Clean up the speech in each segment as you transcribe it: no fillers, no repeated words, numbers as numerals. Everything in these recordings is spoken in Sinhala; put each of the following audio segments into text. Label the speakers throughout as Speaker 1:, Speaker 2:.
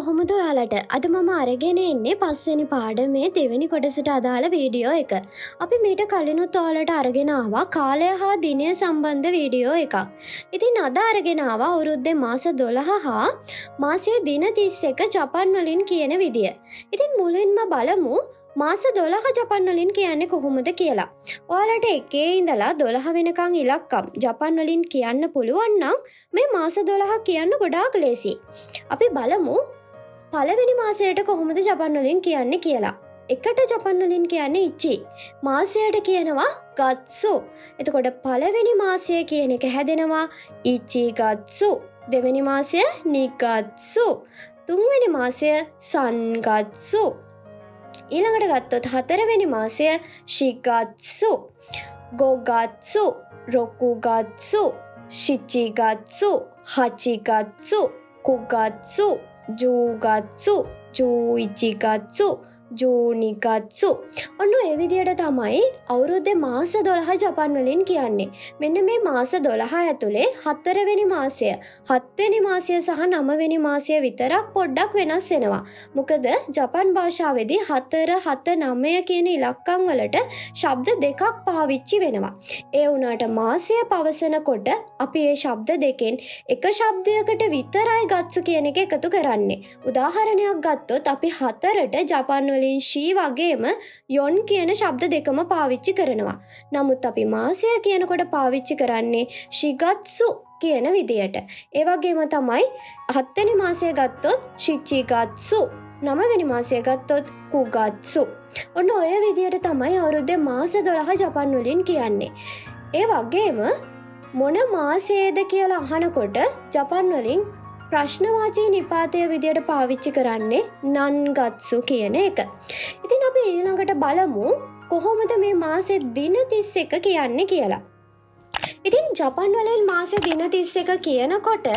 Speaker 1: කොහොමද ඔයාලට? අද මම අරගෙන එන්නේ පස්වෙනි පාඩමේ දෙවෙනි කොටසට අදාළ වීඩියෝ එක. අපි මීට කලිනුත් ඔයාලට අරගෙන ආවා කාලය හා දිනය සම්බන්ධ වීඩියෝ එකක්. ඉතින් අද අරගෙන ආවා අවුරුද්දේ මාස 12 හා මාසයේ දින 31 ජපන් වලින් කියන විදිය. ඉතින් මුලින්ම බලමු මාස 12 ජපන් වලින් කියන්නේ කොහොමද කියලා. ඔයාලට එකේ ඉඳලා 12 වෙනකන් ඉලක්කම් ජපන් වලින් කියන්න පුළුවන් නම් මේ මාස 12 කියන්න ගොඩාක් ලේසි. අපි බලමු පළවෙනි මාසයට කොහොමද ජපන් වලින් කියන්නේ කියලා. එකට ජපන් වලින් කියන්නේ ඉචි. මාසයට කියනවා ගත්සු. එතකොට පළවෙනි මාසය කියන එක හැදෙනවා ඉචි ගත්සු. දෙවෙනි මාසය නිගත්සු. තුන්වෙනි මාසය සන්ගත්සු. ඊළඟට ගත්තොත් හතරවෙනි මාසය ශිගත්සු, ගොගත්සු, රොකුගත්සු, ශිචිගත්සු, හචිගත්සු, කුගත්සු, ජූගත්සු, ජූඉචිගත්සු, ජූනිගත්සු. ඔන්න ඒ විදියට තමයි අවුරුද්දේ මාස 12 ජපන් වලින් කියන්නේ. මෙන්න මේ මාස 12 ඇතුලේ හතරවෙනි මාසය, හත්වෙනි මාසය සහ නවවෙනි මාසය විතරක් පොඩ්ඩක් වෙනස් වෙනවා. මොකද ජපන් භාෂාවේදී 4, 7, 9 කියන ඉලක්කම් වලට ශබ්ද දෙකක් පාවිච්චි වෙනවා. ඒ වුණාට මාසය පවසනකොට අපි ඒ ශබ්ද දෙකෙන් එක ශබ්දයකට විතරයි ගත්සු කියන එක එකතු කරන්නේ. උදාහරණයක් ගත්තොත් අපි හතරට ජපන් වලින් ෂී වගේම යොන් කියන ශබ්ද දෙකම පාවිච්චි කරනවා. නමුත් අපි මාසය කියනකොට පාවිච්චි කරන්නේ ශිගත්සු කියන විදියට. ඒ වගේම තමයි හත්වෙනි මාසය ගත්තොත් ශිචිගත්සු, නවවෙනි මාසය ගත්තොත් කුගත්සු. ඔන්න ඔය විදියට තමයි අවුරුද්දේ මාස 12 ජපන් වලින් කියන්නේ. ඒ වගේම මොන මාසයේද කියලා අහනකොට ජපන් වලින් ප්‍රශ්නවාචී නිපාතය විදියට පාවිච්චි කරන්නේ නන්ගත්සු කියන එක. ඉතින් අපි ඊළඟට බලමු කොහොමද මේ මාසේ දින 31 කියන්නේ කියලා. ඉතින් ජපන් වලින් මාසේ දින 31 කියනකොට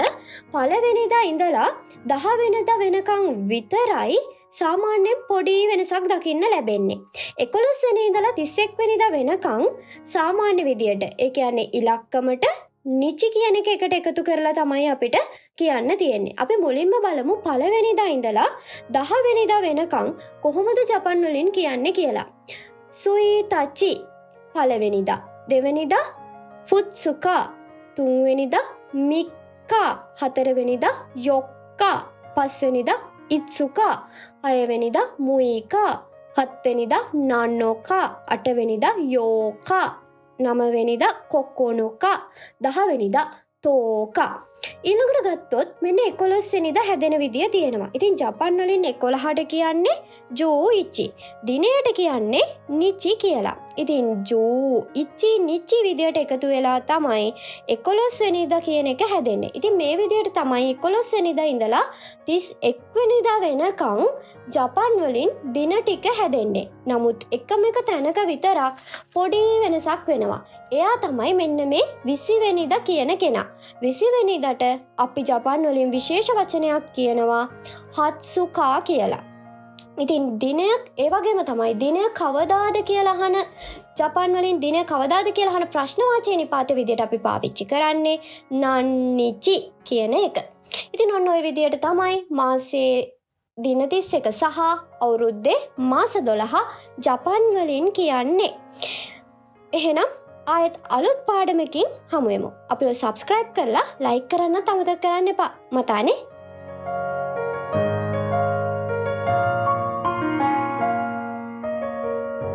Speaker 1: පළවෙනිදා ඉඳලා 10 වෙනිදා වෙනකන් විතරයි සාමාන්‍යයෙන් පොඩි වෙනසක් දකින්න ලැබෙන්නේ. 11 වෙනි ඉඳලා 31 වෙනිදා වෙනකන් සාමාන්‍ය විදියට, ඒ කියන්නේ ඉලක්කමට නිචි කියන එක එකට එකතු කරලා තමයි අපිට කියන්න තියෙන්නේ. අපි මුලින්ම බලමු පළවෙනිදා ඉඳලා 10 වෙනිදා වෙනකන් කොහොමද ජපන් වලින් කියන්නේ කියලා. සුයිතචි පළවෙනිදා, දෙවෙනිදා ෆුත්සුකා, තුන්වෙනිදා මික්කා, හතරවෙනිදා යොක්කා, පස්වෙනිදා ඉත්සුකා, හයවෙනිදා මුයිකා, හත්වෙනිදා නනොකා, අටවෙනිදා යෝකා, නවවෙනිදා කොකොනොකා, දහවෙනිදා තෝකා. ඊළඟට ගත්තොත් මෙන්න 11 වෙනිදා හැදෙන විදිය තියෙනවා. ඉතින් ජපන් වලින් 11ට කියන්නේ ජූඉචි, දිනයට කියන්නේ නිචි කියලා. ඉතින් ජූඉචි නිචි විදියට එකතු වෙලා තමයි 11 වෙනිදා කියන එක හැදෙන්නේ. ඉතින් මේ විදියට තමයි 11 වෙනිදා ඉඳලා 31 වෙනිදා වෙනකන් ජපන් වලින් දින ටික හැදෙන්නේ. නමුත් එකම එක තැනක විතරක් පොඩි වෙනසක් වෙනවා. එයා තමයි මෙන්න මේ 20 වෙනිදා කියන කෙනා. 20 වෙනිදාට අපි ජපන් වලින් විශේෂ වචනයක් කියනවා හත්සුකා කියලා. ඉතින් දිනයක් ඒ වගේම තමයි දිනය කවදාද කියලා අහන ජපන් වලින් දිනය කවදාද කියලා අහන ප්‍රශ්නවාචී නිපාත විදියට අපි පාවිච්චි කරන්නේ නන්නිචි කියන එක. ඉතින් ඔන්න ඔය විදියට තමයි මාසේ දින 31 සහ අවුරුද්දේ මාස 12 ජපන් වලින් කියන්නේ. එහෙනම් ආයෙත් අලුත් පාඩමකින් හමු වෙමු. අපිව සබ්ස්ක්‍රයිබ් කරලා ලයික් කරන්නත් අමතක කරන්න එපා. මතානේ.